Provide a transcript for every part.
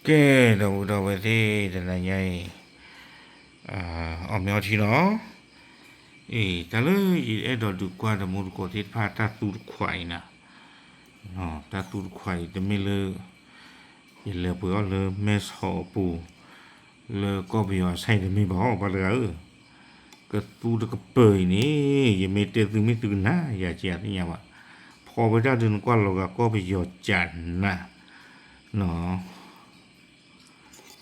ကဲ ဒီပုၢ်ဒီဝဲၢ်သ့ၣ် တနၤညါအံၤ အီၣ်မ့ၤအီထံလီၤ. အံၤ တၢ်လၢယအဲၣ်ဒိးဒုးကွၢ်တမူတကိးသ့ၣ်တဖၣ်တၢ်သူတခွးအံၤနၤ, တၢ်သူတခွးအံၤ တမ့ၢ်လၢ ယလဲၤပှ့ၤအီၣ်လၢမဲဆီးအပူၤ လၢကီၢ်ပယီၤအဆၣ်အံၤတမ့ၢ်ဘၣ် ပှၤတဂၤဧၢ. ကသူတကပၢၤအံၤန့ၣ် ယမ့ၢ်တဲသုမ့ၢ်သုကနၣ်ယၤက့ၤအသ့ၣ်ညါဘၣ်. ဖီဝဲဒၣ်ဒုးနကွၢ်လီၤဂာ်ကီၢ်ပယီၤကၠးနး နီၤ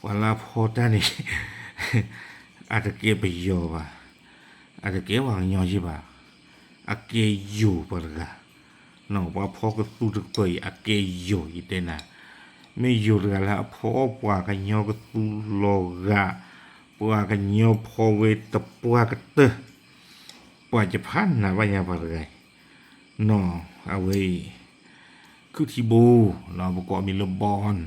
ပှၤလၢအဖီတၢ်န့ၣ် အတကဲပယီၤဘၣ်, အတကဲပှၤကညီယ့ၢ်ဘၣ်, အကဲယိၤပှၤတဂၤ, နီၤ ပှၤဖီကသူတကပၢၤအံၤ အကဲယိၤယတဲနၤ, မ့ၢ်ယိၤတဂၤလၢအဖီအီၣ်ပှၤကညီကသူလီၤဂာ်, ပှၤကညီဖီဝဲတပှၢ်ကတၢၢ်, ပှၤယဖးနးဘၣ်ညါပှၤတဂၤအံၤ နီၤ အဝဲအံၤ ခုၣ်ထံဘိ နီၤ ပကိးအမံၤလၢ Born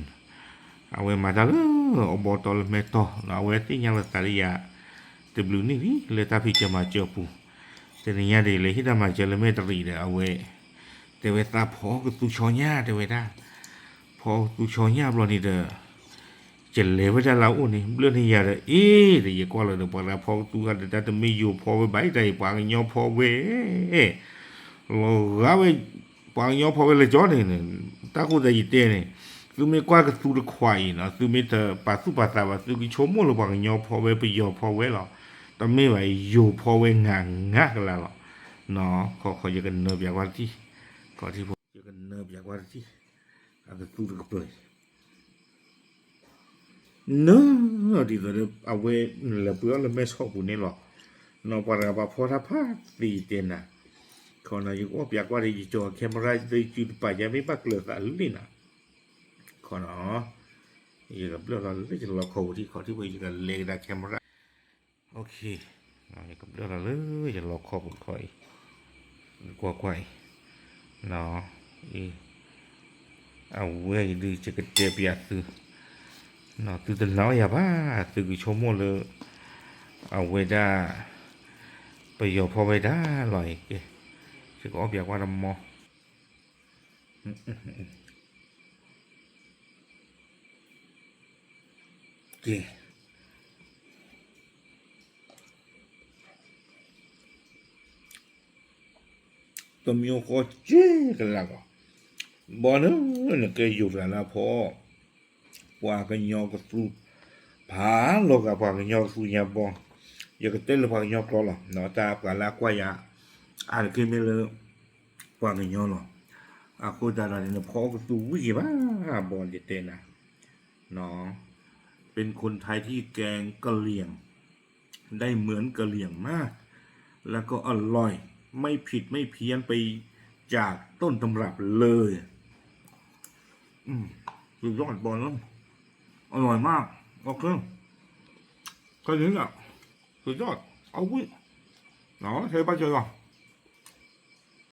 အဝဲမၤတၢ်လၢအဘီတီလၢမဲတီၢ် နီၤ အဝဲသ့ၣ်ညါလီၤသးလၢယၤ တဘျုးနံၣ်လံ လၢတၢ်ဖံးစၢၤမၤစၢၤအပူၤ, တနံၤညါဒ်လဲၣ် ဟ့ၣ်တၢ်မၤစၢၤလၢမဲာ်တရံးဒီး အဝဲ တဲဝဲသးဖီကသူဆီညၣ် တဲဝဲဒၣ်, ဖီကသူဆီညၣ်ဘျီန့ၣ်ဒီး ယလဲၤဝဲဒၣ်လၢအအိၣ်န့ၣ် ဘျၢၣ်န့ၢ်ယၤဒီး အ့ၣ် ဒီးယကွၢ်လီၤဒီး ပှၤတၢ်ဖီကသူဂၤဒီး တၢ်တမ့ၢ်ယိၤဖီဝဲဘၣ် တၢ်အံၤပှၤကညီဖီဝဲ လီၤဂာ်ဝဲ ပှၤကညီဖီဝဲလၢကၠီန့ၣ် တၢ်ဃိသတးယတဲန့ၣ် သုမ့ၢ်ကွၢ်ကသူတခွးအံၤနီၤ သုမ့ၢ်တပာ်သူၣ်ပာ်သးဘၣ် သုကဆိကမိၣ်လၢပှၤကညီဖီဝဲ ပယီၤဖီဝဲလီၤ. တမ့ၢ်ဘၣ် ယိၤဖီဝဲ ငါငါကလါလီၤ. နီၤ ခီခီယကနၢပၠးကွၢ်တထံၣ်, ခီထံဖိ ယကနၢပၠးကွၢ်တထံၣ်, အကသူတကပၢၤအံၤ နၢ ဒ်သိးလၢ အဝဲလဲၤပှ့ၤအီၣ်လၢမဲဆီးပူၤန့ၣ်လီၤ. နီၤ ပှၤတဂၤပှၤဖီတၢ်ဖးသ့ယတဲနၤ, ခီနီၤ ယကအိၣ်ပၠးကွၢ်ဒီး ယကၠီၤ camera သုစုတပာ်ယါမ့ၢ်ဘၣ်ကျၢၤသးလံနၤ, ခီနီၤ ယကဘျၢၣ်လီၤလၢယလီခီပူၤထံၣ် ခီထံဖိ ယကလဲၤကဒါ camera ယကဘျၢၣ်လီၤလၢယလီခီပူၤတခီအံၤ, ကွၢ်ကွၢ်အံၤ, အံၤ, အဝဲအံၤဒုးယကတဲပၠးသု, သုတနာ်အီၣ်ယၤဘၣ်, သုကဆိကမိၣ်လၢ အဝဲဒၣ် ပယီၤဖီဝဲဒၣ်လီၤအံၤ, ကဲ, ယကအီၣ်ပၠးကွၢ်တမီ ကဲ, တမံၤဃီက့ကလးကီး, ဘီနၢ နကဲယိၤတဂၤလၢအဖီ ပှၤကညီကသူ, ဖးလီၤဂာ်ပှၤကညီကသူညါဘီ, ယကတဲလၢပှၤကညီကျိာ်လီၤ, တၢ်ပှၤလၢအကွၢ်ယၤ အါတက့ၢ်မ့ၢ်လၢ ပှၤကညီလီၤ. အဃိသတးဒီးန့ၣ် နဖီကသူဝံၣ်က့ၤဘၣ် ဘီယတဲနၤ, เป็นคนไทยที่แกงกะเหรี่ยงได้เหมือนกะเหรี่ยงมาก แล้วก็อร่อย ไม่ผิดไม่เพี้ยนไปจากต้นตำรับเลย อืม สุดยอดบอลนะ อร่อยมาก โอเค แค่นี้แหละ สุดยอด เอาวิ เอาเทไปเจอก่อน